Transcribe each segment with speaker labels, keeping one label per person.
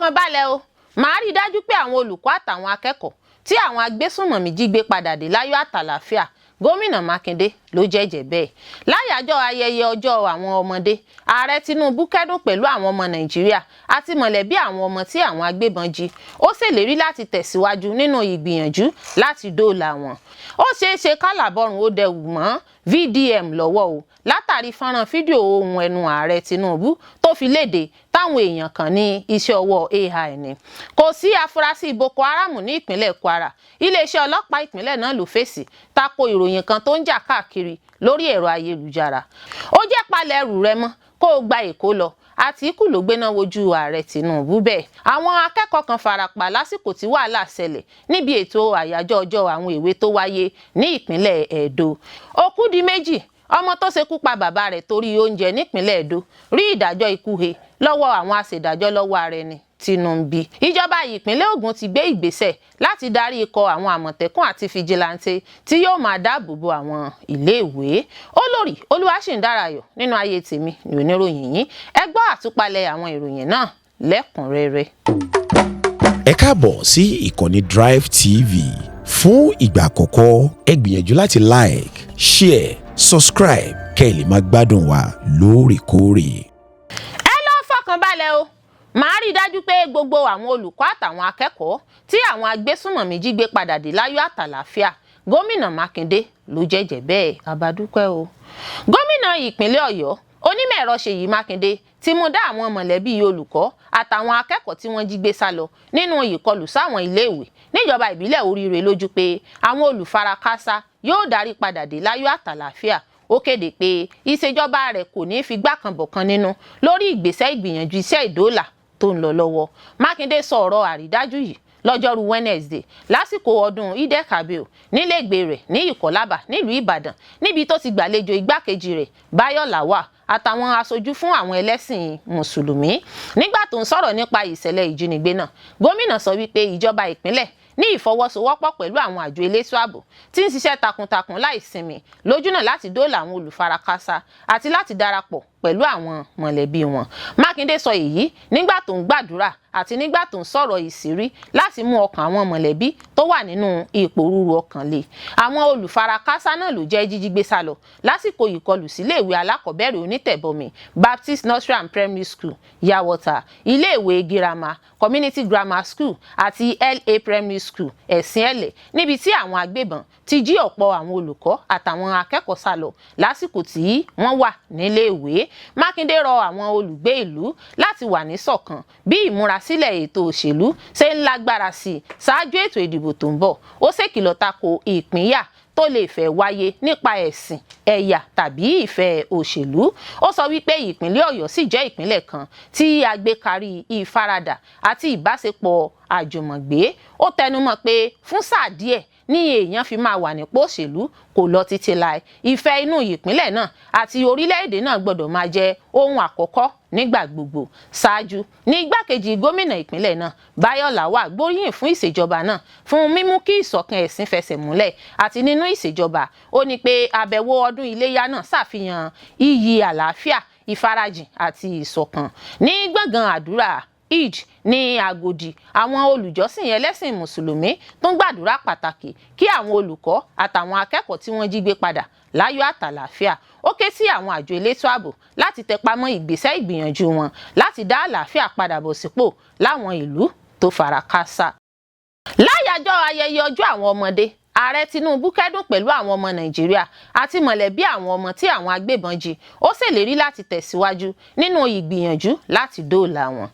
Speaker 1: Fọkàn balẹ̀ o, màá rí i dájú pé àwọn olùkọ́ àtàwọn akẹ́kọ̀ọ́ tí àwọn agbésùnmọ̀mí jí gbé padà dé láyọ̀ àtàlàáfíà. Gómìnà Mákindé ló jẹ́jẹ́ bẹ́ẹ̀ láyàjọ́ ayẹyẹ ọjọ́ àwọn ọmọdé. Ààrẹ Tinubu kẹ́dùn pẹ̀lú àwọn ọmọ Nàìjíríà àti mọ̀lẹ́bí àwọn ọmọ tí àwọn agbébọn jí. Ó ṣèlérí láti tẹ̀síwájú nínú ìgbìyànjú láti dóòlà wọn. Ó ṣeé ṣe kálàbọ̀rùn ó dẹwù mọ́ VDM lọ́wọ́ o, látàrí fọ́nrán fídíò ohun ẹnu ààrẹ Tinubu tó fi léde táwọn èèyàn kan ní iṣẹ́ ọwọ́ AI ni. Kò sí afurasí Boko Haram ní ìpínlẹ̀ Kwara. Iléeṣẹ́ ọlọ́pàá ìpínlẹ̀ náà ló fèsì tako ìròyìn kan tó ń jà káàkiri lórí ẹ̀rọ ayélujára. Ó jẹ́ palẹ̀ ẹrù rẹ mọ́ kó o gba Èkó lọ. Àtìkù ló gbéná wojú ààrẹ Tinubu bẹ́ẹ̀. Àwọn akẹ́kọ̀ọ́ kan farapa lásìkò tí wàhálà ṣẹlẹ̀ níbi ètò àyájọ́ ọjọ́ àwọn èwe tó wáyé ní ìpínlẹ̀ Ẹdó. Òkú di 2. Ọmọ tó ṣekú pa bàbá rẹ̀ torí oúnjẹ nípínlẹ̀ Ẹdó rí ìdájọ́ ikú he lọ́wọ́ àwọn aṣèdájọ́ lọ́wọ́ ara ẹni Tinubu. Ìjọba ìpínlẹ̀ Ògùn ti gbé ìgbésẹ̀ láti darí ikọ̀ àwọn àmọ̀tẹ́kùn àti fìjìláńtẹ́ tí yóò máa dáàbò bo àwọn iléèwé. Olórí Olúwaṣìndárayọ̀ nínú ayé tèmi ní oníròyìn yìí. Ẹ gbọ́ àtúpalẹ̀ àwọn ìròyìn náà lẹ́kùnrẹ́rẹ́.
Speaker 2: Ẹ káàbọ̀ sí ìkànnì Drive TV. Fún ìgbà àkọ́kọ́, ẹ gbìyànjú láti like, share, subscribe kẹ́ ẹ lè máa gbádùn wa lóòrèkóòrè.
Speaker 1: Ẹ lọ́ọ́ fọkàn balẹ̀ o, màá rí i dájú pé gbogbo àwọn olùkọ́ àtàwọn akẹ́kọ̀ọ́ tí àwọn agbésùnmọ̀mí jí gbé padà dé láyọ̀ àtàlàáfíà. Gómìnà Mákindé ló jẹ́jẹ́ bẹ́ẹ̀. Abadúpẹ́ o. Gómìnà ìpínlẹ̀ Ọ̀yọ́, onímọ̀ ẹ̀rọ Ṣèyí Mákindé, ti mú dá àwọn mọ̀lẹ́bí olùkọ́ àtàwọn akẹ́kọ̀ọ́ tí wọ́n jí gbé sá lọ nínú ìkọlù sáwọn iléèwé níjọba ìbílẹ̀ Oríire lójú pé àwọn olùfarakásá yóò darí padà dé láyọ̀ àtàlàáfíà. Ó kéde pé ìṣèjọba rẹ̀ kò ní í fi gbákanbọ̀kan nínú lórí ìgbésẹ̀ ìgbìyànjú iṣẹ́ ìdóòlà tó ń lọ lọ́wọ́. Mákindé sọ ọ̀rọ̀ àrídájú yìí lọ́jọ́rú Wednesday lásìkò ọdún Eid-el-Kabir nílégbèé rẹ̀ ní Ìkọ́lábà nílùú Ìbàdàn, níbi tó ti gbàlejò igbákejì rẹ̀ Báyọ̀ Lawal àtàwọn aṣojú fún àwọn ẹlẹ́sìn mùsùlùmí. Nígbà tó ń sọ̀rọ̀ nípa ìṣẹ̀lẹ̀ ìjínigbé náà, gómìnà sọ wípé ìjọba ìpínlẹ̀ ní ìfọwọ́sowọ́pọ̀ pẹ̀lú àwọn àjọ elétò ààbò tí ń ṣiṣẹ́ takuntakun láì sinmi lójúnà láti dóòlà àwọn olùfarakásá àti láti darapọ̀ pẹ̀lú àwọn mọ̀lẹ́bí wọn. Mákindé sọ èyí nígbà tó ń gbàdúrà àti nígbà tó ń sọ̀rọ̀ ìṣírí láti mú ọkàn àwọn mọ̀lẹ́bí tó wà nínú ìpòrúru ọkàn le. Àwọn olùfarakásá náà ló jẹ́ jíjí gbé sálọ lásìkò ìkọlù síléèwé alákọ̀ọ́bẹ̀rẹ̀ onítẹ̀bọmi Baptist Nursery and Primary School, Yawota, iléèwé girama Community Grammar School àti LA Primary School, Ẹ̀sìn Ẹ̀lẹ̀, níbi tí àwọn agbébọn ti jí ọ̀pọ̀ àwọn olùkọ́ àtàwọn akẹ́kọ̀ọ́ sálọ lásìkò tí wọ́n wà níléèwé. Mákindé rọ àwọn olùgbé ìlú láti wà níṣọ̀kan bí ìmúrasílẹ̀ ètò òṣèlú ṣe ń lágbára sí i ṣáájú ètò ìdìbò tó ń bọ̀. Ó ṣèkìlọ̀ tako ìpínyà tó lè fẹ́ wáyé nípa ẹ̀sìn, ẹ̀yà tàbí ìfẹ́ òṣèlú. Ó sọ wípé ìpínlẹ̀ Ọ̀yọ́ sì jẹ́ ìpínlẹ̀ kan tí a gbé kárí ìfaradà àti ìbáṣepọ̀ àjùmọ̀gbé. Ó tẹnumọ́ pé fún sáà díẹ̀ ní èèyàn fi máa wà nípò òṣèlú, kò lọ títí láì. Ìfẹ́ inú ìpínlẹ̀ náà àti orílẹ̀-èdè náà gbọ́dọ̀ máa jẹ́ ohun àkọ́kọ́ nígbà gbogbo. Ṣáájú ní igbákejì gómìnà ìpínlẹ̀ náà Báyọ̀ Lawal gbóríyìn fún ìṣèjọba náà fún mímú kí ìṣọ̀kan ẹ̀sìn fẹsẹ̀ múlẹ̀ àti nínú ìṣèjọba. Ó ní pé àbẹ̀wò ọdún iléyá náà ṣàfihàn iyì àlàáfíà, ìfarajìn àti ìṣọ̀kan. Ní gbọ̀ngàn àdúrà Eid ní Agodi, àwọn olùjọ́sìn ẹlẹ́sìn mùsùlùmí tún gbàdúrà pàtàkì kí àwọn olùkọ́ àtàwọn akẹ́kọ̀ọ́ tí wọ́n jí gbé padà láyọ̀ àtàlàáfíà. Ó ké sí àwọn àjọ elétò ààbò láti tẹpá mọ́ ìgbésẹ̀ ìgbìyànjú wọn láti dá àlàáfíà padà bọ̀ sípò láwọn ìlú tó fara káásá. Láyàjọ́ ayẹyẹ ọjọ́ àwọn ọmọdé, ààrẹ Tinubu kẹ́dùn pẹ̀lú àwọn ọmọ Nàìjíríà àti mọ̀lẹ́bí àwọn ọmọ tí àwọn agbébọn jí. Ó ṣèlérí láti tẹ̀síwájú nínú ìgbìyànjú láti dóòlà wọn.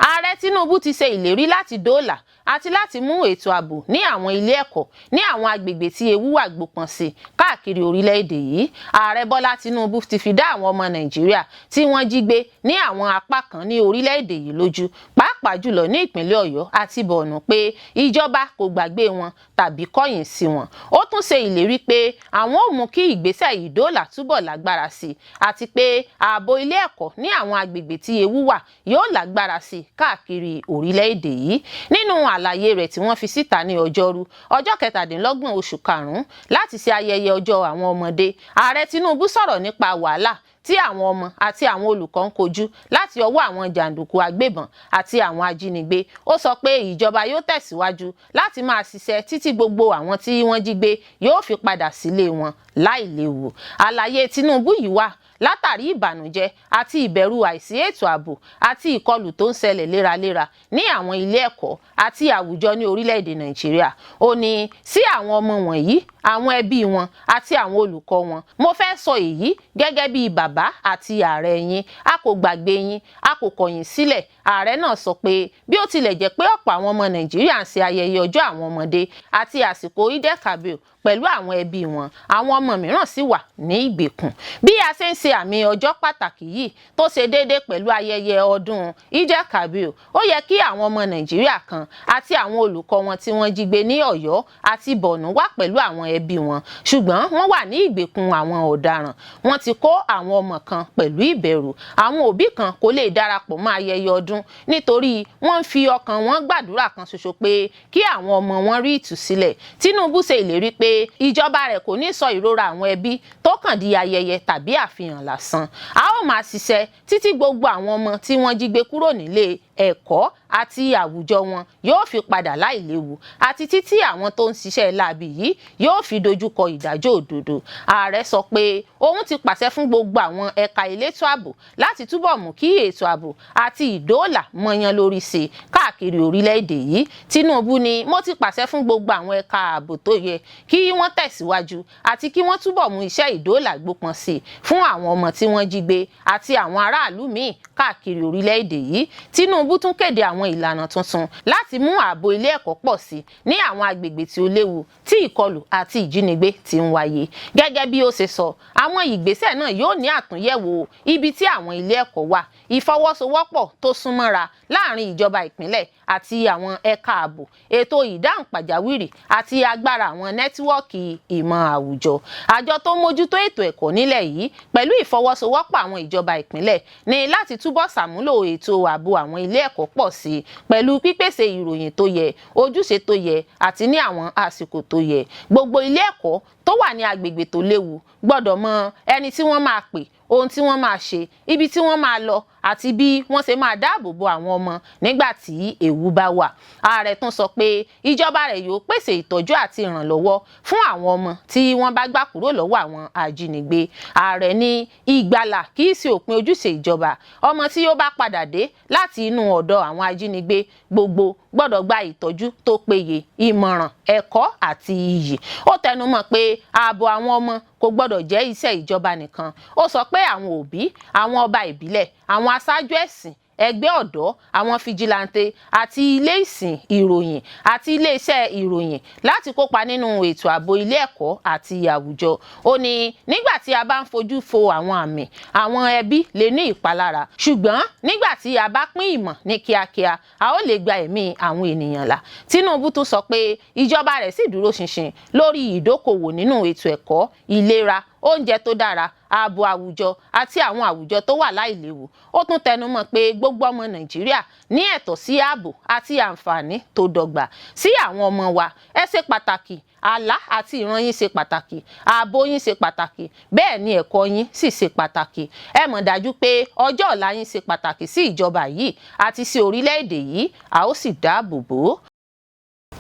Speaker 1: Ààrẹ Tinubu ti ṣe ìlérí láti dóòlà àti láti mú ètò ààbò ní àwọn ilé ẹ̀kọ́ ní àwọn agbègbè tí ewu wà gbópọn sí káàkiri orílẹ̀-èdè yìí. Ààrẹ Bọ́lá Tinubu ti fi dá àwọn ọmọ Nàìjíríà tí wọ́n jí gbé ní àwọn apá kan ní orílẹ̀-èdè yìí lójú, pàápàá jùlọ ní ìpínlẹ̀ Ọ̀yọ́ àti Borno, pé ìjọba kò gbàgbé wọn tàbí kọ̀yìn sí wọn. Ó tún ṣe ìlérí pé àwọn ò mú kí ìgbésẹ̀ ìdóòlà túbọ̀ lágbára sí i àti pé ààbò ilé ẹ̀kọ́ ní àwọn agbègbè tí ewu wà yóò lágbára sí i káàkiri orílẹ̀-èdè yìí. Nínú àlàyé rẹ̀ tí wọ́n fi síta ní ọjọ́rú ọjọ́ 27 oṣù karùn-ún láti ṣe ayẹyẹ ọjọ́ àwọn ọmọdé, ààrẹ Tinubu sọ̀rọ̀ nípa wàhálà tí tí àwọn ọmọ àti àwọn olùkọ́ ń kojú láti ọwọ́ àwọn jàǹdùkú agbébọn àti àwọn ajínigbé. Ó sọ pé ìjọba yóò tẹ̀síwájú láti máa ṣiṣẹ́ títí gbogbo àwọn tí wọ́n jí gbé yóò fi padà sílé wọn láìléwu. Àlàyé Tinubu yìí wà látàrí ìbànújẹ́ àti ìbẹ̀rù àìsí ètò ààbò àti ìkọlù tó ń ṣẹlẹ̀ léraléra ní àwọn ilé ẹ̀kọ́ àti àwùjọ ní orílẹ̀-èdè Nàìjíríà. Ó ní sí àwọn ọmọ wọ̀nyí, àwọn ẹbí wọn àti àwọn olùkọ́ wọn, mo fẹ́ sọ èyí gẹ́gẹ́ bí bàbá àti ààrẹ yín: a kò gbàgbé yín, a kò kọ̀yìn sílẹ̀. Ààrẹ náà sọ pé bí ó tilẹ̀ jẹ́ pé ọ̀pọ̀ àwọn ọmọ Nàìjíríà ń ṣe ayẹyẹ ọjọ́ àwọn ọmọdé àti àsìkò Eid-el-Kabir pẹ̀lú àwọn ẹbí wọn, àwọn ọmọ mìíràn sì wà ní ìgbèkùn. Bí a ṣe ń ṣe àmì ọjọ́ pàtàkì yìí tó ṣe déédé pẹ̀lú ayẹyẹ ọdún Eid-el-Kabir, ó yẹ kí àwọn ọmọ Nàìjíríà kan àti àwọn olùkọ́ wọn tí wọ́n jí gbé ní Ọ̀yọ́ àti Borno wà pẹ̀lú àwọn ẹbí wọn, ṣùgbọ́n wọ́n wà ní ìgbèkùn àwọn ọ̀daràn. Wọ́n ti kó àwọn ọmọ kan pẹ̀lú ìbẹ̀rù. Àwọn òbí kan kò lè darapọ̀ mọ́ ayẹyẹ ọdún nítorí wọ́n ń fi ọkàn wọn gbàdúrà kan ṣoṣo pé kí àwọn ọmọ wọn rí ìtúsílẹ̀. Tinubu ṣe ìlérí pé ìjọba rẹ̀ kò ní sọ ìrora àwọn ẹbí tó kàn di ayẹyẹ tàbí àfihàn lásán. A ó máa ṣiṣẹ́ títí gbogbo àwọn ọmọ tí wọ́n jí gbé kúrò nílé ẹ̀kọ́ àti àwùjọ wọn yóò fi padà láìléwu, àti títí àwọn tó ń ṣiṣẹ́ láabi yìí yóò fi dojúkọ ìdájọ́ òdodo. Ààrẹ sọ pé òun ti pàṣẹ fún gbogbo àwọn ẹ̀ka elétò ààbò láti túbọ̀ mú kí ètò ààbò àti ìdóòlà mọyan lórí sí i káàkiri orílẹ̀-èdè yìí. Tinubu ni mo ti pàṣẹ fún gbogbo àwọn ẹ̀ka ààbò tó yẹ kí wọ́n tẹ̀síwájú àti kí wọ́n túbọ̀ mú iṣẹ́ ìdóòlà gbópọn sí i fún àwọn ọmọ tí wọ́n jí gbé àti àwọn aráàlú míì káàkiri orílẹ̀-èdè yìí. Tinubu tún kéde àwọn ìlànà tuntun láti mú ààbò ilé ẹ̀kọ́ pọ̀ sí ní àwọn agbègbè tí ó léwu tí ìkọlù àti ìjínigbé ti ń wáyé. Gẹ́gẹ́ bí ó ṣe sọ, àwọn ìgbésẹ̀ náà yóò ní àtúnyẹ̀wò ibi tí àwọn ilé ẹ̀kọ́ wà, ìfọwọ́sowọ́pọ̀ tó súnmọ́ra láàrin ìjọba ìpínlẹ̀ àti àwọn ẹ̀ka ààbò, ètò ìdáhùn pàjáwìrì àti agbára àwọn nẹ́tíwọ́ọ̀kì ìmọ̀ àwùjọ. Àjọ tó ń mójútó ètò ẹ̀kọ́ nílẹ̀ yìí pẹ̀lú ìfọwọ́sowọ́pọ̀ àwọn ìjọba ìpínlẹ̀ ní láti túbọ̀ ṣàmúlò ètò ààbò àwọn ilé ẹ̀kọ́ pọ̀ sí i pẹ̀lú pípèsè ìròyìn tó yẹ, ojúṣe tó yẹ àti ní àwọn àsìkò tó yẹ. Gbogbo ilé ẹ̀kọ́ tó wà ní agbègbè tó léwu gbọ́dọ̀ mọ ẹni tí wọ́n máa pè, ohun tí wọ́n máa ṣe, ibi tí wọ́n máa lọ àti bí wọ́n ṣe máa dáàbò bo àwọn ọmọ nígbà tí ewu bá wà. Ààrẹ tún sọ pé ìjọba rẹ̀ yóò pèsè ìtọ́jú àti ìrànlọ́wọ́ fún àwọn ọmọ tí wọ́n bá gbà kúrò lọ́wọ́ àwọn ajínigbé. Ààrẹ ní ìgbàlà kì í ṣe òpin ojúṣe ìjọba. Ọmọ tí ó bá padà dé láti inú ọ̀dọ̀ àwọn ajínigbé gbogbo gbọ́dọ̀ gba ìtọ́jú tó péye, ìmọ̀ràn, ẹ̀kọ́ àti iyì. Ó tẹnumọ́ pé ààbò àwọn ọmọ kò gbọ́dọ̀ jẹ́ iṣẹ́ ìjọba nìkan. Ó sọ pé àwọn òbí, àwọn ọba ìbílẹ̀, àwọn aṣáájú ẹ̀sìn, ẹgbẹ́ ọ̀dọ́, àwọn fijilantè àti ilé ìsìn ìròyìn àti iléeṣẹ́ ìròyìn láti kópa nínú ètò ààbò ilé ẹ̀kọ́ àti àwùjọ. Ó ní nígbà tí a bá ń fojú fo àwọn àmì, àwọn ẹbí lè ní ìpalára, ṣùgbọ́n nígbà tí a bá pín ìmọ̀ ní kíákíá, a ó lè gba ẹ̀mí àwọn ènìyàn là. Tinubu tún sọ pé ìjọba rẹ̀ sì dúró ṣinṣin lórí ìdókòwò nínú ètò ẹ̀kọ́, ìlera, oúnjẹ tó dára, ààbò àwùjọ àti àwọn àwùjọ tó wà láìléwu. Ó tún tẹnumọ́ pé gbogbo ọmọ Nàìjíríà ní ẹ̀tọ́ sí ààbò àti àǹfààní tó dọ́gba. Sí àwọn ọmọ wa, ẹ ṣe pàtàkì, àlá àti ìran yín ṣe pàtàkì, ààbò yín ṣe pàtàkì, bẹ́ẹ̀ ni ẹ̀kọ́ yín sì ṣe pàtàkì. Ẹ mọ̀ dájú pé ọjọ́ ọ̀la yín ṣe pàtàkì sí ìjọba yìí àti sí orílẹ̀-èdè yìí, a ó sì dáàbò bò ó.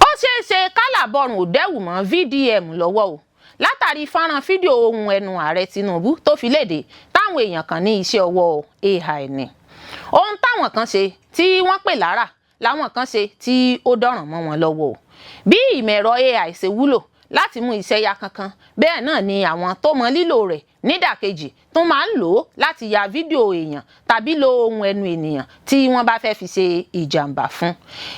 Speaker 1: Ó ṣeé ṣe kálàbọ̀rùn ò dẹ́wù mọ́ VDM lọ́wọ́ o látàrí fọ́nrán fídíò ohun ẹnu ààrẹ Tinubu tó fi léde táwọn èèyàn kan ní iṣẹ́ ọwọ́ AI ni. Ohun táwọn kan ṣe tí wọ́n pè lára làwọn kan ṣe tí ó dọ̀ràn mọ́ wọn lọ́wọ́ o. Bí ìmọ̀ ẹ̀rọ AI ṣe wúlò láti mú iṣẹ́ yá kankan, bẹ́ẹ̀ náà ni àwọn tó mọ lílò rẹ̀ nídàkejì tún máa ń lò ó láti ya fídíò èèyàn tàbí lo ohun ẹnu ènìyàn tí wọ́n bá fẹ́ fi ṣe ìjàmbá fún.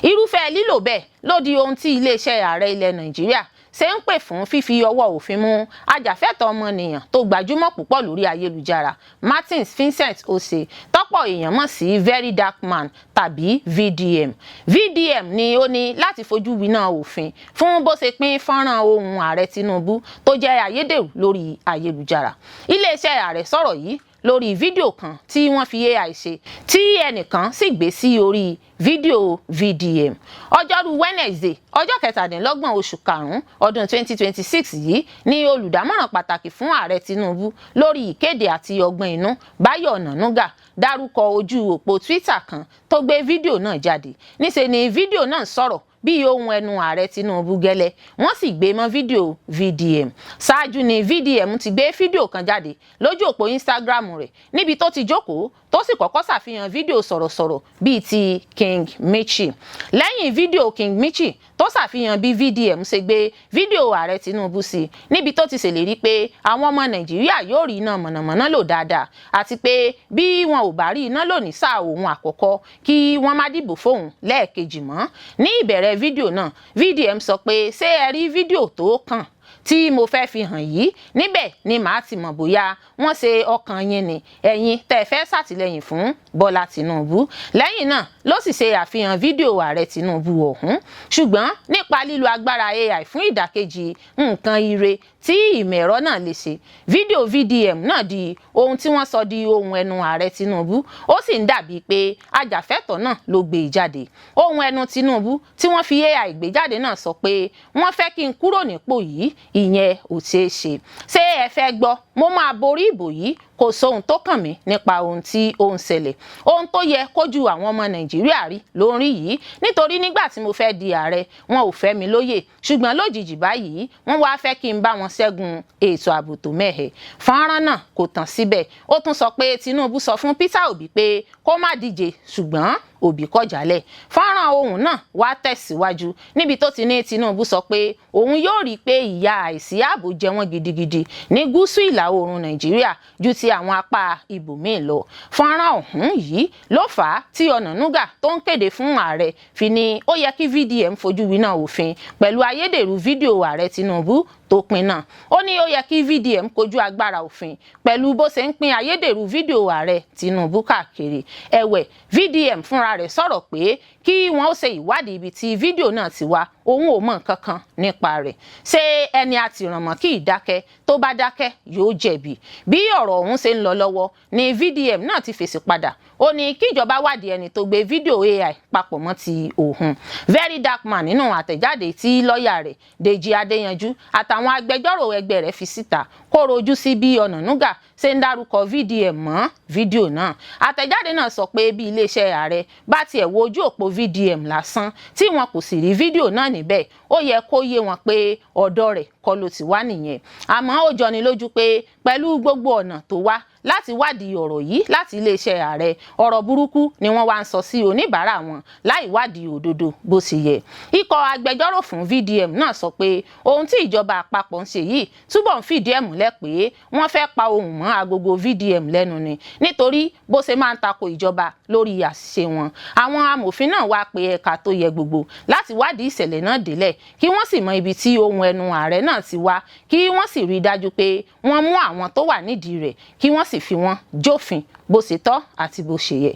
Speaker 1: Irúfẹ́ lílò bẹ́ẹ̀ ló di ohun tí iléeṣẹ́ ààrẹ ilẹ̀ Nàìjíríà ṣe ń pè fún fífi ọwọ́ òfin mú ajàfẹ́tọ̀ọ́ ọmọnìyàn tó gbajúmọ̀ púpọ̀ lórí ayélujára, Martins Vincent Otse, tọ́pọ̀ èèyàn mọ̀ sí Very Dark Man tàbí VDM. VDM ni ó ní láti fojú winá òfin fún bó ṣe pín fọ́nrán ohùn ààrẹ Tinubu tó jẹ́ ayédèrú lórí ayélujára. Iléeṣẹ́ ààrẹ sọ̀rọ̀ yìí lórí fídíò kan tí wọ́n fi AI ṣe, tí ẹnìkan sì gbé sí orí fídíò VDM. Ọjọ́rú Wednesday, ọjọ́ 27 oṣù karùn-ún ọdún 2026 yìí ní olùdámọ̀ràn pàtàkì fún ààrẹ Tinubu lórí ìkéde àti ọgbọ́n inú, Báyọ̀ Ọ̀nànúgà, dárúkọ ojú òpó Twitter kan tó gbé fídíò náà jáde. Níṣe ni fídíò náà sọ̀rọ̀ bí ohun ẹnu ààrẹ Tinubu gẹ́lẹ́, wọ́n sì gbé mọ́ fídíò VDM. Ṣáájú ni VDM ti gbé fídíò kan jáde lójú òpó Instagram rẹ̀, níbi tó ti jókòó, tó sì kọ́kọ́ ṣàfihàn fídíò sọ̀rọ̀sọ̀rọ̀ bíi ti King Michi. Lẹ́yìn fídíò King Michi tó ṣàfihàn bí VDM ṣe gbé fídíò ààrẹ Tinubu sí, níbi tó ti ṣèlérí pé àwọn ọmọ Nàìjíríà yóò rí iná mọ̀nàmọ́ná lò dáadáa, àti pé bí wọn ò bá rí iná lò ní sáà òun àkọ́kọ́, kí wọ́n má dìbò fóun lẹ́ẹ̀kejì mọ́. Ní ìbẹ̀rẹ̀ fídíò náà, VDM sọ pé, "Ṣé ẹ rí fídíò tó kàn tí mo fẹ́ fi hàn yìí? Níbẹ̀ ni màá ti mọ̀ bóyá wọ́n ṣe ọkàn yín ni, ẹ̀yin tẹ́ ẹ fẹ́ ṣàtìlẹ́yìn fún Bọ́lá Tinubu." Lẹ́yìn náà ló sì ṣe àfihàn fídíò ààrẹ Tinubu ọ̀hún. Ṣùgbọ́n nípa lílo agbára AI fún ìdàkejì nǹkan ire tí ìmọ̀ ẹ̀rọ náà lè ṣe, fídíò VDM náà di ohun tí wọ́n sọ di ohun ẹnu ààrẹ Tinubu. Ó sì ń dàbíi pé ajàfẹ́tọ̀ọ́ náà ló gbé e jáde. Ohun ẹnu Tinubu tí wọ́n fi AI gbé jáde náà sọ pé, "Wọ́n fẹ́ kí n kúrò nípò yìí, ìyẹn ò ṣeé ṣe. Ṣé ẹ fẹ́ gbọ́? Mo máa borí ìbò yìí. Kò sóhun tó kàn mí nípa ohun tí ó ń ṣẹlẹ̀. Ohun tó yẹ kójú àwọn ọmọ Nàìjíríà rí ló ń rí yìí, nítorí nígbà tí mo fẹ́ di ààrẹ, wọn ò fẹ́ mi lóyè, ṣùgbọ́n lójijì báyìí, wọ́n wá fẹ́ kí n bá wọn ṣẹ́gun ètò ààbò tó mẹ́hẹ̀." Fọ́nrán náà kò tán síbẹ̀. Ó tún sọ pé Tinubu sọ fún Peter Obi pé kó má díje, ṣùgbọ́n Obi kọ̀ jálẹ̀. Fọ́nrán ohùn náà wá tẹ̀síwájú níbi tó ti ní Tinubu sọ pé òun yóò rí i pé ìyà àìsí ààbò jẹ wọ́n gidigidi ní gúúsù ìlà oòrùn Nàìjíríà ju ti àwọn apá ibòmíì lọ. Fọ́nrán ọ̀hún yìí ló fà á tí Ọ̀nànúgà tó ń kéde fún ààrẹ fi ní ó yẹ kí VDM fojú winá òfin pẹ̀lú ayédèrú fídíò ààrẹ Tinubu tó pín náà. Ó ní ó yẹ kí VDM kojú agbára òfin pẹ̀lú bó ṣe ń pín ayédèrú fídíò ààrẹ Tinubu káàkiri. Ẹ̀wẹ̀, VDM fúnra rẹ̀ sọ̀rọ̀ pé kí wọ́n ó ṣe ìwádìí ibi tí fídíò náà ti wá, òun ò mọ̀ nǹkan kan nípa rẹ̀. Ṣé ẹni àtìrànmọ́ kì í dákẹ́? Tó bá dákẹ́, yóò jẹ̀bi. Bí ọ̀rọ̀ ọ̀hún ṣe ń lọ lọ́wọ́ ni VDM náà ti fèsì padà. Ó ní kíjọba wádìí ẹni tó gbé fídíò AI papọ̀ mọ́ ti òun. Very Dark Man, nínú àtẹ̀jáde tí lọ́ọ̀yà rẹ̀ Dèjì Adéyanjú àtàwọn agbẹjọ́rò ẹgbẹ́ rẹ̀ fi síta, kó rojú sí bí Ọ̀nànúgà ṣe ń dárúkọ VDM mọ́ fídíò náà. Àtẹ̀jáde náà sọ pé bí iléeṣẹ́ ààrẹ bá tiẹ̀ wo ojú òpó VDM lásán, tí wọn kò sì rí fídíò náà níbẹ̀, ó yẹ kó yé wọn pé ọ̀dọ̀ rẹ̀ kọ́ ló ti wá nìyẹn. Àmọ́ ó jọni lójú pé pẹ̀lú gbogbo ọ̀nà tó wá láti wádìí ọ̀rọ̀ yìí láti iléeṣẹ́ ààrẹ, ọ̀rọ̀ burúkú ni wọ́n wá ń sọ sí oníbàárà wọn láì wádìí òdodo bó ṣe yẹ. Ikọ̀ agbẹjọ́rò fún VDM náà sọ pé ohun tí ìjọba àpapọ̀ ń ṣe yìí túbọ̀ ń fìdí ẹ̀ múlẹ̀ pé wọ́n fẹ́ pa ohùn mọ́ agogo VDM lẹ́nu ni, nítorí bó ṣe máa ń tako ìjọba lórí àṣìṣe wọn. Àwọn amòfin náà wá pe ẹ̀ka tó yẹ gbogbo láti wádìí ìṣẹ̀lẹ̀ náà délẹ̀, kí wọ́n sì mọ ibi tí ohun ẹnu ààrẹ náà ti wá, kí wọ́n sì rí i dájú pé wọ́n mú àwọn tó wà nídìí rẹ̀, kí wọ́n sì fi wọ́n jófin bó ṣe tọ́ àti bó ṣe yẹ.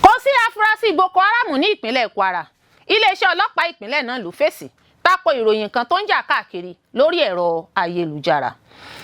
Speaker 1: Kò sí afurasí Boko Haram ní ìpínlẹ̀ Kwara. Iléeṣẹ́ ọlọ́pàá ìpínlẹ̀ náà ló fèsì tako ìròyìn kan tó ń jà káàkiri lórí ẹ̀rọ ayélujára.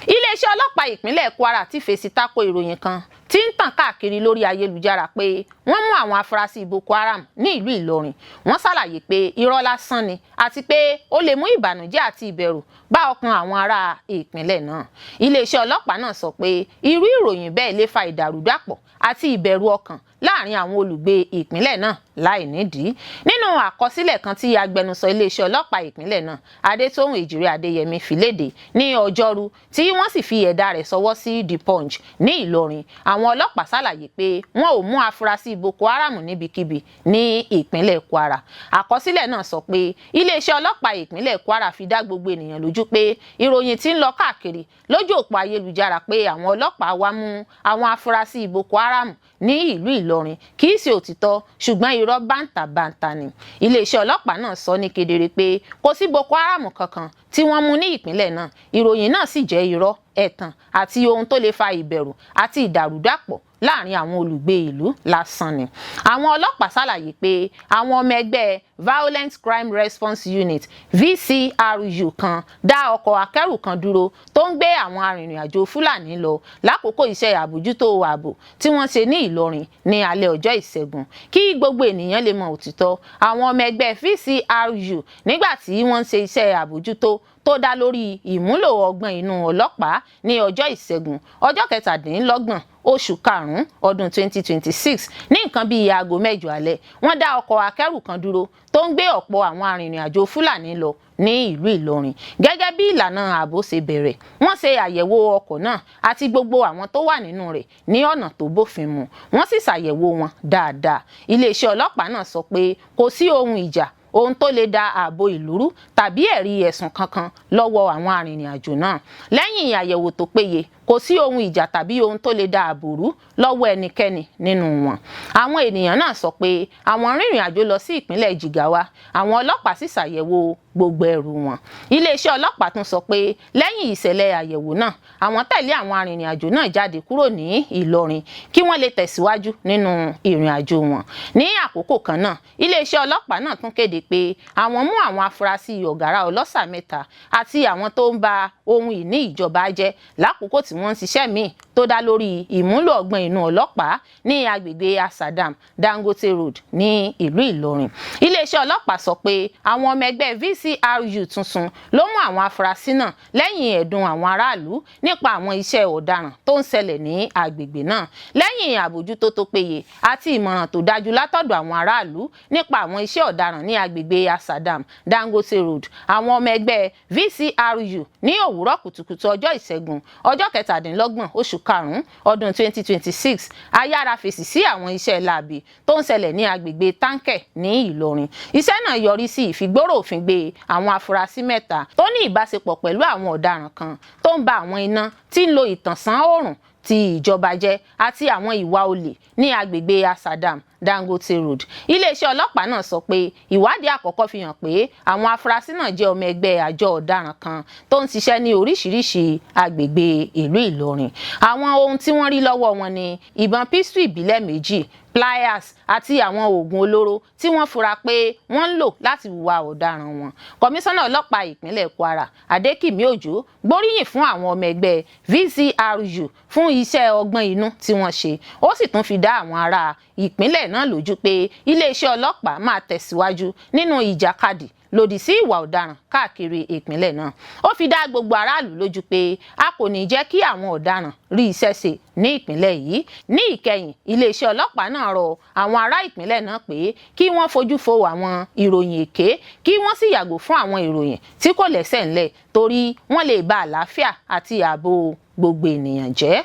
Speaker 1: Iléeṣẹ́ ọlọ́pàá ìpínlẹ̀ Kwara ti fèsì tako ìròyìn kan tí ń tàn káàkiri lórí ayélujára pé wọ́n mú àwọn afurasí Boko Haram ní ìlú Ìlọrin. Wọ́n ṣàlàyé pé irọ́ lásán ni, àti pé ó lè mú ìbànújẹ́ àti ìbẹ̀rù bá ọkàn àwọn ará ìpínlẹ̀ náà. Iléeṣẹ́ ọlọ́pàá náà sọ pé irú ìròyìn bẹ́ẹ̀ lè fa ìdàrúdàpọ̀ àti ìbẹ̀rù ọkàn láàrin àwọn olùgbé ìpínlẹ̀ náà láì nídìí. Nínú àkọsílẹ̀ kan tí agbẹnusọ iléeṣẹ́ ọlọ́pàá ìpínlẹ̀ náà, Adétóhùn Èjìrẹ́ Adéyẹmí, fi léde ní Ọjọ́rú, tí wọ́n sì fi ẹ̀dà rẹ̀ sọwọ́ sí The Punch ní Ìlọrin, àwọn ọlọ́pàá ṣàlàyé pé wọn ò mú afurasí Boko Haram níbikíbi ní ìpínlẹ̀ Kwara. Àkọsílẹ̀ náà sọ pé iléeṣẹ́ ọlọ́pàá ìpínlẹ̀ Kwara fi dá gbogbo ènìyàn lójú pé ìròyìn tí ń lọ káàkiri lójú òpó ayélujára pé àwọn ọlọ́pàá wá mú àwọn afurasí Boko Haram ní ìlú Ìlọrin kì í ṣe òtítọ́, ṣùgbọ́n irọ́ bàǹtàbàǹtà ni. Iléeṣẹ́ ọlọ́pàá náà sọ ní kedere pé kò sí Boko Haram kankan tí wọ́n mú ní ìpínlẹ̀ náà. Ìròyìn náà sì jẹ́ irọ́. Ẹ̀tàn àti ohun tó lè fa ìbẹ̀rù àti ìdàrúdàpọ̀ láàrin àwọn olùgbé ìlú lásán ni. Àwọn ọlọ́pàá ṣàlàyé pé àwọn ọmọ ẹgbẹ́ Violent Crime Response Unit, VCRU, kan dá ọkọ̀ akẹ́rù kan dúró tó ń gbé àwọn arìnrìn-àjò Fúlàní lọ lákòókò iṣẹ́ àbójútó ààbò tí wọ́n ṣe ní Ìlọrin ní alẹ́ ọjọ́ Ìṣẹ́gun. Kí gbogbo ènìyàn lè mọ òtítọ́, àwọn ọmọ ẹgbẹ́ VCRU, nígbà tí wọ́n ń ṣe iṣẹ́ àbójútó tó dá lórí ìmúlò ọgbọ́n inú ọlọ́pàá ní ọjọ́ Ìṣẹ́gun, ọjọ́ 27 oṣù karùn-ún ọdún 2026, ní nǹkan bíi aago 8 alẹ́, wọ́n dá ọkọ̀ akẹ́rù kan dúró tó ń gbé ọ̀pọ̀ àwọn arìnrìn-àjò Fúlàní lọ ní ìlú Ìlọrin. Gẹ́gẹ́ bí ìlànà ààbò ṣe bẹ̀rẹ̀, wọ́n ṣe àyẹ̀wò ọkọ̀ náà àti gbogbo àwọn tó wà nínú rẹ̀ ní ọ̀nà tó bófin mu, wọ́n sì ṣàyẹ̀wò wọn dáadáa. Iléeṣẹ́ ọlọ́pàá náà sọ pé kò sí ohun ìjà, ohun tó lè da ààbò ìlú rú tàbí ẹ̀rí ẹ̀sùn kankan lọ́wọ́ àwọn arìnrìn-àjò náà. Lẹ́yìn àyẹ̀wò tó péye, kò sí ohun ìjà tàbí ohun tó lè da ààbò rú lọ́wọ́ ẹnikẹ́ni nínú wọn. Àwọn ènìyàn náà sọ pé àwọn rìnrìn àjò lọ sí ìpínlẹ̀ Jigawa. Àwọn ọlọ́pàá sì ṣàyẹ̀wò gbogbo ẹrù wọn. Iléeṣẹ́ ọlọ́pàá tún sọ pé lẹ́yìn ìṣẹ̀lẹ̀ àyẹ̀wò náà, àwọn tẹ̀lé àwọn arìnrìn àjò náà jáde kúrò ní Ìlọrin kí wọ́n lè tẹ̀síwájú nínú ìrìn àjò wọn. Ní àkókò kan náà, iléeṣẹ́ ọlọ́pàá náà tún kéde pé àwọn mú àwọn afurasí ọ̀gárá ọlọ́ṣà mẹ́ta àti àwọn tó ń ba ohun ìní ìjọba jẹ́ lákòókò tí wọ́n ń ṣiṣẹ́ míì tó dá lórí ìmúlò ọgbọ́n inú ọlọ́pàá ní agbègbè Asadam, Dangote Road, ní ìlú Ìlọrin. Iléeṣẹ́ ọlọ́pàá sọ pé àwọn ọmọ ẹgbẹ́ VCRU tuntun ló mú àwọn afurasí náà lẹ́yìn ẹ̀dùn àwọn aráàlú nípa àwọn iṣẹ́ ọ̀daràn tó ń ṣẹlẹ̀ ní agbègbè náà. Lẹ́yìn àbójútó tó péye àti ìmọ̀ràn tó dájú látọ̀dọ̀ àwọn aráàlú nípa àwọn iṣẹ́ ọ̀daràn ní agbègbè Asadam, Dangote Road, àwọn ọmọ ẹgbẹ́ VCRU ní òwúrọ̀ kùtùkùtù ọjọ́ Ìṣẹ́gun, ọjọ́ 27 oṣù karùn-ún ọdún 2026, ayára fèsì sí àwọn iṣẹ́ láabi tó ń ṣẹlẹ̀ ní agbègbè Táǹkẹ̀ ní Ìlọrin. Iṣẹ́ náà yọrí sí ìfigbórò òfin gbé àwọn afurasí mẹ́ta tó ní ìbáṣepọ̀ pẹ̀lú àwọn ọ̀daràn kan tó ń ba àwọn iná tí ń lo ìtànṣán oòrùn ti ìjọba jẹ́ àti àwọn ìwà olè ní agbègbè Asadam, Dangote Road. Iléeṣẹ́ ọlọ́pàá náà sọ pé ìwádìí àkọ́kọ́ fi hàn pé àwọn afurasí náà jẹ́ ọmọ ẹgbẹ́ àjọ ọ̀daràn kan tó ń ṣiṣẹ́ ní oríṣiríṣi agbègbè ìlú Ìlọrin. Àwọn ohun tí wọ́n rí lọ́wọ́ wọn ni ìbọn pistol ìbílẹ̀ méjì, pliers àti àwọn oògùn olóró tí wọ́n fura pé wọ́n ń lò láti hùwà ọ̀daràn wọn. Kọmíṣánná ọlọ́pàá ìpínlẹ̀ Kwara, Adékìmí Òjó, gbóríyìn fún àwọn ọmọ ẹgbẹ́ VCRU fún iṣẹ́ ọgbọ́n inú tí wọ́n ṣe. Ó sì tún fi dá àwọn ará ìpínlẹ̀ náà lójú pé iléeṣẹ́ ọlọ́pàá máa tẹ̀síwájú nínú ìjàkadì lòdì sí ìwà ọ̀daràn káàkiri ìpínlẹ̀ náà. Ó fi dá gbogbo aráàlú lójú pé a kò ní jẹ́ kí àwọn ọ̀daràn rí iṣẹ́ ṣe ní ìpínlẹ̀ yìí. Ní ìkẹyìn, iléeṣẹ́ ọlọ́pàá náà rọ àwọn ará ìpínlẹ̀ náà pé kí wọ́n fojú fo àwọn ìròyìn èké, kí wọ́n sì yàgò fún àwọn ìròyìn tí kò lẹ́sẹ̀ ńlẹ̀, torí wọ́n lè ba àlàáfíà àti ààbò gbogbo ènìyàn jẹ́.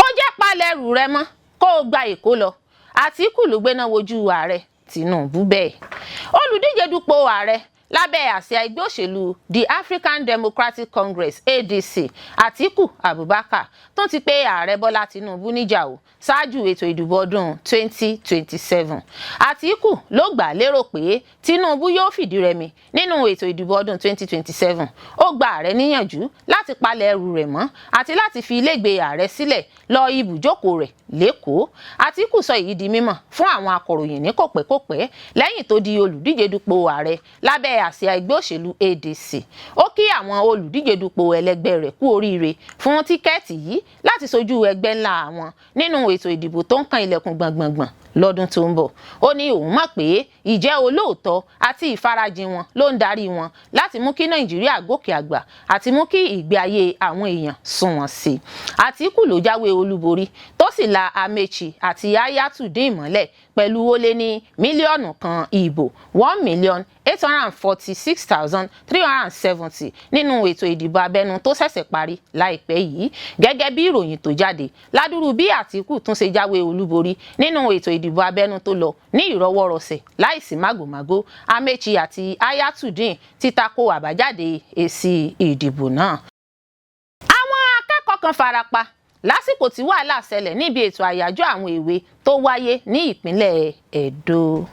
Speaker 1: Ó jẹ́ palẹ̀ ẹrù rẹ mọ́ kó o gba Èkó lọ. Àtíkù ló gbéná wojú ààrẹ Tinubu bẹ́ẹ̀. Olùdíje dupò ààrẹ lábẹ́ àsíá ẹgbẹ́ òṣèlú The African Democratic Congress, ADC, Atiku Abubakar, tún ti pé ààrẹ Bọ́lá Tinubu níjà o ṣáájú ètò ìdìbò ọdún 2027. Atiku ló gbà lérò pé Tinubu yóò fìdí rẹmi nínú ètò ìdìbò ọdún 2027. Ó gba ààrẹ níyànjú láti palẹ̀ ẹrù rẹ̀ mọ́ àti láti fi ilégbèé ààrẹ sílẹ̀ lọ ibùjókòó rẹ̀ l'Ékòó. Atiku sọ èyí di mímọ̀ fún àwọn akọ̀ròyìn ní kòpẹ́kòpẹ́ lẹ́yìn tó di olùdíje dupò ààrẹ lábẹ́ àsíá ẹgbẹ́ òṣèlú ADC. Ó kí àwọn olùdíje dupò ẹlẹgbẹ́ rẹ̀ kú oríire fún tíkẹ́ẹ̀tì yìí láti sojú ẹgbẹ́ ńlá àwọn nínú ètò ìdìbò tó ń kan ilẹ̀kùn gbọ̀ngbọ̀ngbọ̀n lọ́dún tó ń bọ̀. Ó ní òun mọ̀ pé ìjẹ́ olóòótọ́ àti ìfarajìn wọn ló ń darí wọn láti mú kí Nàìjíríà gòkè àgbà àti mú kí ìgbé ayé àwọn èèyàn sunwọ̀n sí i. Àtíkù ló jáwé olúborí tó sì la Amechi àti Hayatu-Deen mọ́lẹ̀ pẹ̀lú ó lé ní 1 mílíọ̀nù ìbò, 1,846,370, nínú ètò ìdìbò abẹ́nú tó ṣẹ̀ṣẹ̀ parí láìpẹ́ yìí. Gẹ́gẹ́ bí ìròyìn tó jáde ládùrú bí Àtíkù tún ṣe jáwé olúborí nínú ètò ìdìbò abẹ́nú tó lọ ní ìrọwọ́rọsẹ̀ láìsí màgòmágó, Amechi àti Hayatu-Deen ti tako àbájáde èsì ìdìbò náà. Àwọn akẹ́kọ̀ọ́ kan farapa lásìkò tí wàhálà ṣẹlẹ̀ níbi ètò àyájọ́ àwọn èwe tó wáyé ní ìpínlẹ̀ Ẹdó.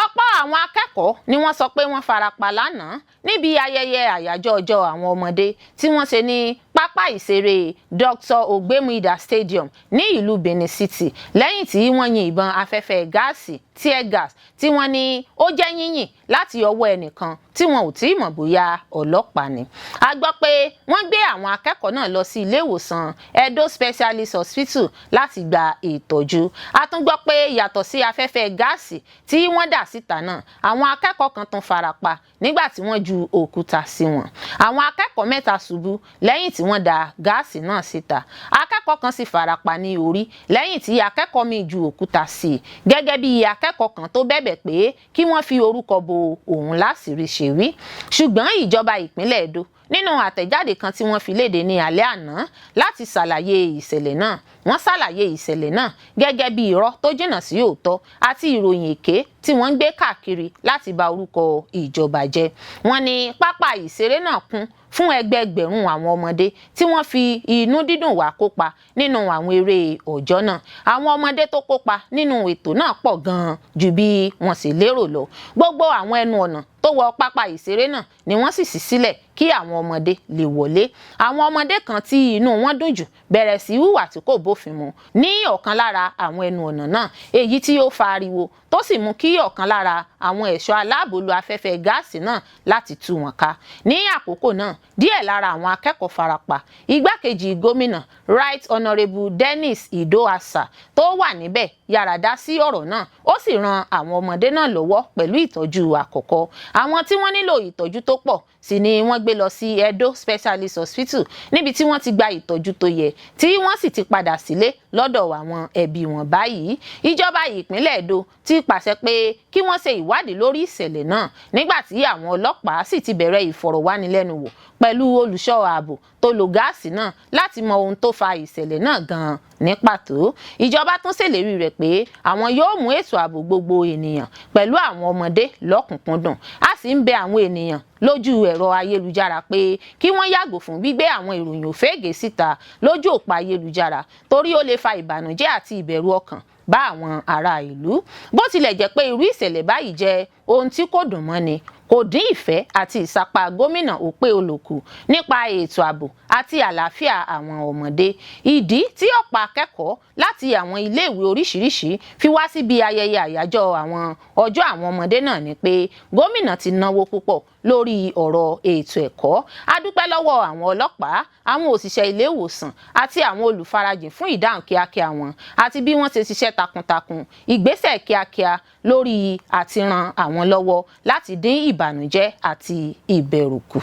Speaker 1: Ọ̀pọ̀ Àwọn akẹ́kọ̀ọ́ ni wọ́n sọ pé wọ́n farapa lánàá níbi ayẹyẹ àyájọ́ ọjọ́ àwọn ọmọdé tí wọ́n ṣe ní pápá ìṣeré Dr. Ogbemudia Stadium ní ìlú Benin City, lẹ́yìn tí wọ́n yin ìbọn afẹ́fẹ́ gáàsì, tear gas, tí wọ́n ní ó jẹ́ yínyìn láti ọwọ́ ẹnìkan tí wọn ò tí ì mọ̀ bóyá ọlọ́pàá ni. A gbọ́ pé wọ́n gbé àwọn akẹ́kọ̀ọ́ náà lọ sí ilé ìwòsàn Edo Specialist Hospital láti gba ìtọ́jú. A tún gbọ́ pé yàtọ̀ sí afẹ́fẹ́ gáàsì tí wọ́n dà síta náà, àwọn akẹ́kọ̀ọ́ kan tún farapa nígbà tí wọ́n ju òkúta sí wọn. Àwọn akẹ́kọ̀ọ́ mẹ́ta ṣubú lẹ́yìn tí wọ́n da gáàsì náà síta. Akẹ́kọ̀ọ́ kan sì farapa ní orí lẹ́yìn tí akẹ́kọ̀ọ́ míì ju òkúta sí i, gẹ́gẹ́ bí akẹ́kọ̀ọ́ kan tó bẹ̀bẹ̀ pé kí wọ́n fi orúkọ bo òun láṣìírí ṣe wí. Ṣùgbọ́n ìjọba ìpínlẹ̀ Edo, nínú àtẹ̀jáde kan tí wọ́n fi léde ní alẹ́ àná láti ṣàlàyé ìṣẹ̀lẹ̀ náà, wọ́n ṣàlàyé ìṣẹ̀lẹ̀ náà gẹ́gẹ́ bí irọ́ tó jìnnà sí òótọ́ àti ìròyìn èké tí wọ́n ń gbé káàkiri láti bà orúkọ ìjọba jẹ́. Wọ́n ní pápá ìṣeré náà kún fún ẹgbẹẹgbẹ̀rún àwọn ọmọdé tí wọ́n fi inú dídùn wá kópa nínú àwọn eré ọjọ́ náà. Àwọn ọmọdé tó kópa nínú ètò náà pọ̀ gan-an ju bí wọ́n sì lérò lọ. Gbogbo àwọn ẹnu ọ̀nà tó wọ pápá ìṣeré náà ni wọ́n sì ṣí sílẹ̀ kí àwọn ọmọdé lè wọlé. Àwọn ọmọdé kan tí inú wọn dùn jù bẹ̀rẹ̀ sí hùwà tí kò bófin mu ní ọ̀kan lára àwọn ẹnu ọ̀nà náà, èyí tí ó fa ariwo tó sì mú kí ọ̀kan lára àwọn ẹ̀ṣọ́ aláàbò lo afẹ́fẹ́ gáàsì náà láti tú wọn ká. Ní àkókò náà, díẹ̀ lára àwọn akẹ́kọ̀ọ́ farapa. Igbákejì gómìnà, Right Honourable Dennis Idoasa, tó wà níbẹ̀ yára dá sí ọ̀rọ̀ náà, ó sì ran àwọn ọmọdé náà lọ́wọ́ pẹ̀lú ìtọ́jú àkọ́kọ́. Àwọn tí wọ́n nílò ìtọ́jú tó pọ̀ sì ni wọ́n gbé lọ sí Edo Specialist Hospital, níbi tí wọ́n ti gba ìtọ́jú tó yẹ, tí wọ́n sì ti padà sílé lọ́dọ̀ àwọn ẹbí wọn báyìí. Ìjọba ìpínlẹ̀ Edo ti pàṣẹ pé kí wọ́n ṣe ìwádìí lórí ìṣẹ̀lẹ̀ náà, nígbà tí àwọn ọlọ́pàá sì ti bẹ̀rẹ̀ ìfọ̀rọ̀wánilẹ́nuwò pẹ̀lú olùṣọ́ ààbò tó lo gáàsì náà láti mọ ohun tó fa ìṣẹ̀lẹ̀ náà gan-an ní pàtó. Ìjọba tún ṣèlérí rẹ̀ pé àwọn yóò mú ètò ààbò gbogbo ènìyàn pẹ̀lú àwọn ọmọdé lọ́kùnkúndùn. A sì ń bẹ àwọn ènìyàn lójú ẹ̀rọ ayélujára pé kí wọ́n yàgò fún gbígbé àwọn ìròyìn òféègè síta lójú òpó ayélujára, torí ó lè fa ìbànújẹ́ àti ìbẹ̀rù ọkàn bá àwọn ará ìlú. Bó tilẹ̀ jẹ́ pé irú ìṣẹ̀lẹ̀ báyìí jẹ́ ohun tí kò dùn mọ́ni, kò dín ìfẹ́ àti ìsapá gómìnà Okpebholo kù nípa ètò ààbò àti àlàáfíà àwọn ọmọdé. Ìdí tí ọ̀pọ̀ akẹ́kọ̀ọ́ láti àwọn iléèwé oríṣiríṣi fi wá síbi ayẹyẹ àyájọ́ àwọn ọjọ́ àwọn ọmọdé náà ni pé gómìnà ti náwó púpọ̀ lórí ọ̀rọ̀ ètò ẹ̀kọ́. A dúpẹ́ lọ́wọ́ àwọn ọlọ́pàá, àwọn òṣìṣẹ́ ilé ìwòsàn àti àwọn olùfarajìn fún ìdáhùn kíákíá wọn àti bí wọ́n ṣe ṣiṣẹ́ takuntakun, ìgbésẹ̀ kíákíá lórí àti ran àwọn lọ́wọ́ láti dín ìbànújẹ́ àti ìbẹ̀rù kù.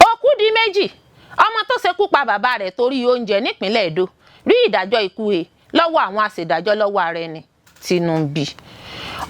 Speaker 1: Òkú di méjì, ọmọ tó ṣekú pa bàbá rẹ̀ torí oúnjẹ nípínlẹ̀ Èdó rí ìdájọ́ ikú he lọ́wọ́ àwọn aṣèdájọ́ lọ́wọ́ ara ẹni Tinubu.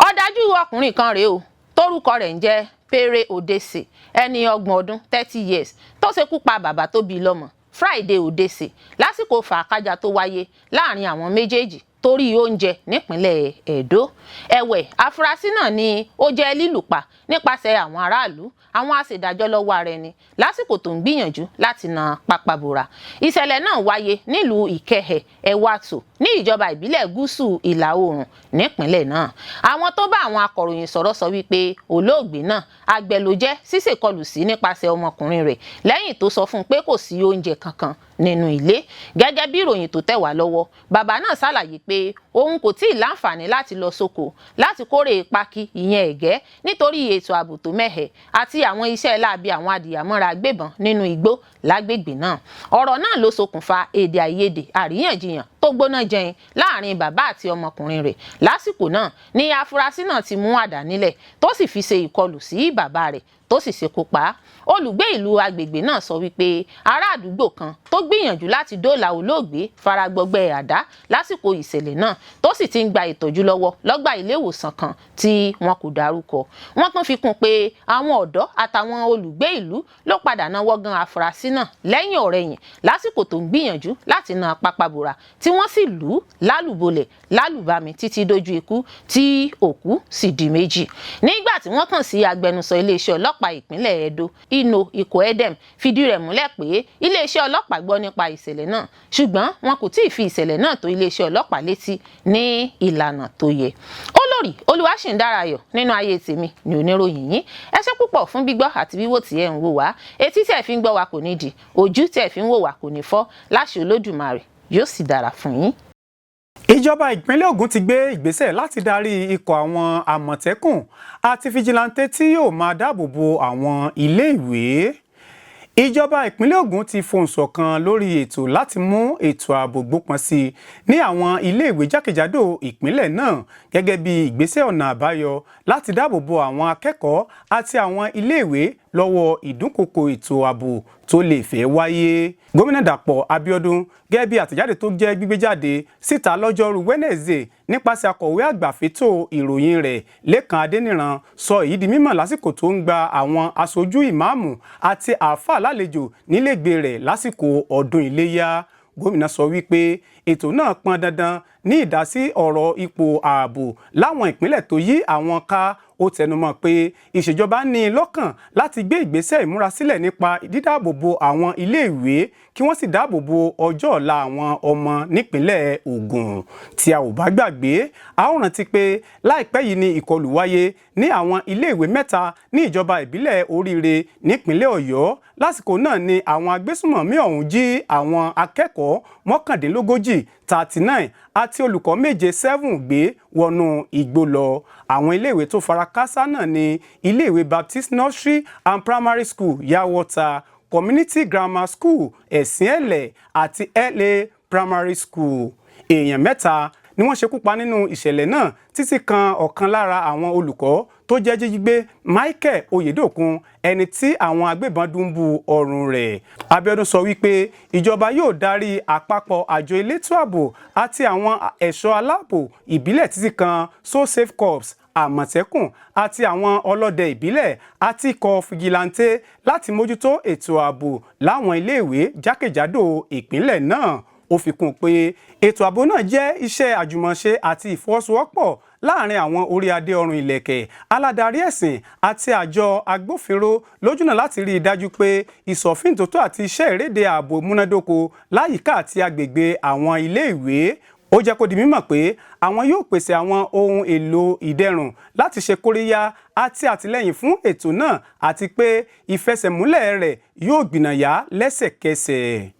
Speaker 1: Ọ̀dájú ọkùnrin kan rèé o, tórúkọ rẹ̀ ń jẹ́ Pere Odese, ẹni 30 ọdún, 30 years, tó ṣekú pa bàbá tó bí lọ́mọ, Friday Odese, lásìkò fàákájà tó wáyé láàrin àwọn méjèèjì torí oúnjẹ nípínlẹ̀ Ẹdó. Ẹ̀wẹ̀, afurasí náà ni ó jẹ́ lílù pa nípasẹ̀ àwọn aráàlú, àwọn aṣèdájọ́ lọ́wọ́ ara ẹni, lásìkò tó ń gbìyànjú láti na pápá bora. Ìṣẹ̀lẹ̀ náà wáyé nílùú Ìkẹhẹ̀ Ẹwàtò ní ìjọba ìbílẹ̀ Gúúsù Ìlà Oòrùn nípínlẹ̀ náà. Àwọn tó bá àwọn akọ̀ròyìn sọ̀rọ̀ sọ wípé olóògbé náà, àgbẹ̀ ló jẹ́, ṣíṣèkọlù sí nípasẹ̀ ọmọkùnrin rẹ̀ lẹ́yìn tó sọ fún un pé kò sí oúnjẹ kankan nínú ilé. Gẹ́gẹ́ bí ìròyìn tó tẹ̀ wá lọ́wọ́, bàbá náà ṣàlàyé pé òun kò tí ì láǹfààní láti lọ sóko láti kórè pákí, ìyẹn ẹ̀gẹ́, nítorí ètò ààbò tó mẹ́hẹ̀ àti àwọn iṣẹ́ láabi àwọn adìyàmọ́ra agbébọn nínú igbó lágbègbè náà. Ọ̀rọ̀ náà ló ṣokùnfà èdè àìyedè, àríyànjiyàn tó gbóná jẹin láàrin bàbá àti ọmọkùnrin rẹ̀. Lásìkò náà ni afurasí náà ti mú àdá nílẹ̀, tó sì fi ṣe ìkọlù sí bàbá rẹ̀, tó sì ṣekú pa á. Olùgbé ìlú agbègbè náà sọ wípé ará àdúgbò kan tó gbìyànjú láti dóòlà olóògbé faragbọgbẹ́ àdá lásìkò ìṣẹ̀lẹ̀ náà, tó sì ti ń gba ìtọ́jú lọ́wọ́ lọ́gbà ilé ìwòsàn kan tí wọn kò dárúkọ. Wọ́n tún fi kún pé àwọn ọ̀dọ́ àtàwọn olùgbé ìlú ló padà náwó gan afurasí náà lẹ́yìn ọ̀rẹ̀yìn lásìkò tó ń gbìyànjú láti na pápábora, tí wọ́n sì lù ú lálùbolẹ̀ lálùbami títí dójú ikú, tí òkú sì di méjì. Nígbà tí wọ́n kàn sí agbẹnusọ iléeṣẹ́ ọlọ́pàá Ọlọ́pàá ìpínlẹ̀ Edo, Ino Ikoedem, fìdí rẹ̀ múlẹ̀ pé iléeṣẹ́ ọlọ́pàá gbọ́ nípa ìṣẹ̀lẹ̀ náà, ṣùgbọ́n wọn kò tí ì fi ìṣẹ̀lẹ̀ náà tó iléeṣẹ́ ọlọ́pàá létí ní ìlànà tó yẹ. Olórí Olúwaṣìndárayọ̀ nínú ayé tèmi ní oníròyìn yín. Ẹ ṣé púpọ̀ fún gbígbọ́ àti wíwò tí ẹ ń wò wá. Etí tí ẹ fi ń gbọ́ wa kò ní di, ojú tí ẹ fi ń wò wá kò ní fọ́. Láṣẹ Olódùmarè, yóò sì dára fún yín.
Speaker 3: Ìjọba ìpínlẹ̀ Ògùn ti gbé ìgbésẹ̀ láti darí ikọ̀ àwọn Àmọ̀tẹ́kùn àti fijilantè tí yóò máa dáàbò bo àwọn iléèwé. Ìjọba ìpínlẹ̀ Ògùn ti fohùn ṣọ̀kan lórí ètò láti mú ètò ààbò gbópọn sí i ní àwọn iléèwé jákèjádò ìpínlẹ̀ náà, gẹ́gẹ́ bí ìgbésẹ̀ ọ̀nà àbáyọ láti dáàbò bo àwọn akẹ́kọ̀ọ́ àti àwọn iléèwé lọ́wọ́ ìdúnkokò ètò ààbò tó lè fẹ́ wáyé. Gómìnà Dàpọ̀ Abíọ́dún, gẹ́gẹ́ bí àtẹ̀jáde tó jẹ́ gbígbé jáde síta lọ́jọ́rú Wednesday nípasẹ̀ akọ̀wé àgbà fétò ìròyìn rẹ̀, Lẹ́kan Adéníran, sọ èyí di mímọ̀ lásìkò tó ń gba àwọn aṣojú ìmáàmù àti àáfàá lálejò nílégbèé rẹ̀ lásìkò ọdún Iléyá. Gómìnà sọ wípé ètò náà pọn dandan ní ìdásí ọ̀rọ̀ ipò ààbò láwọn ìpínlẹ̀ tó yí àwọn ká. Ó tẹnumọ́ pé ìṣèjọba ní i lọ́kàn láti gbé ìgbésẹ̀ ìmúrasílẹ̀ nípa dídáàbòbò àwọn iléèwé, kí wọ́n sì dáàbòbò ọjọ́ ọ̀la àwọn ọmọ nípìnlẹ̀ Ògùn. Tí a ò bá gbàgbé, a ó rántí pé láìpẹ́ yìí ni ìkọlù wáyé ní àwọn iléèwé mẹ́ta ní ìjọba ìbílẹ̀ Oríire nípìnlẹ̀ Ọ̀yọ́. Lásìkò náà ni àwọn agbésùmọ̀mí ọ̀hún jí àwọn akẹ́kọ̀ọ́ 39, 39, àti olùkọ́ méje, 7, gbé wọnú igbó lọ. Àwọn iléèwé tó fara káásá náà ní iléèwé Baptist Nursery and Primary School, Yawota, Community Grammar School, Ẹ̀sìn-Ẹ̀lẹ̀, àti LA Primary School. Èèyàn mẹ́ta ni wọ́n ṣekú pa nínú ìṣẹ̀lẹ̀ náà, títí kan ọ̀kan lára àwọn olùkọ́ tó jẹ́ jíjí gbé, Michael Oyedokun, ẹni tí àwọn agbébọn dúnbú ọrùn rẹ̀. Abíọ́dún sọ wípé ìjọba yóò darí àpapọ̀ àjọ elétò ààbò àti àwọn ẹ̀ṣọ́ aláàbò ìbílẹ̀, títí kan So Safe Corps, Àmọ̀tẹ́kùn àti àwọn ọlọ́dẹ ìbílẹ̀ àti ikọ̀ fìjìláńtẹ́, láti mójútó ètò ààbò láwọn iléèwé jákèjádò ìpínlẹ̀ náà. Ó fi kún un pé ètò ààbò náà jẹ́ iṣẹ́ àjùmọ̀ṣe àti ìfọwọ́sowọ́pọ̀ láàrin àwọn orí adé ọrùn ìlẹ̀kẹ̀, aládarí ẹ̀sìn àti àjọ agbófinró, lójúnà láti rí i dájú pé ìsọ̀fíntótó àti iṣẹ́ ìréde ààbò múnádóko láyìíká àti agbègbè àwọn iléèwé. Ó jẹ́ kó di mímọ̀ pé àwọn yóò pèsè àwọn ohun èlò ìdẹ̀rùn láti ṣe kóríyá àti àtìlẹ́yìn fún ètò náà, àti pé ìfẹsẹ̀múlẹ̀ rẹ̀ yóò gbìnàyà lẹ́sẹ̀kẹsẹ̀.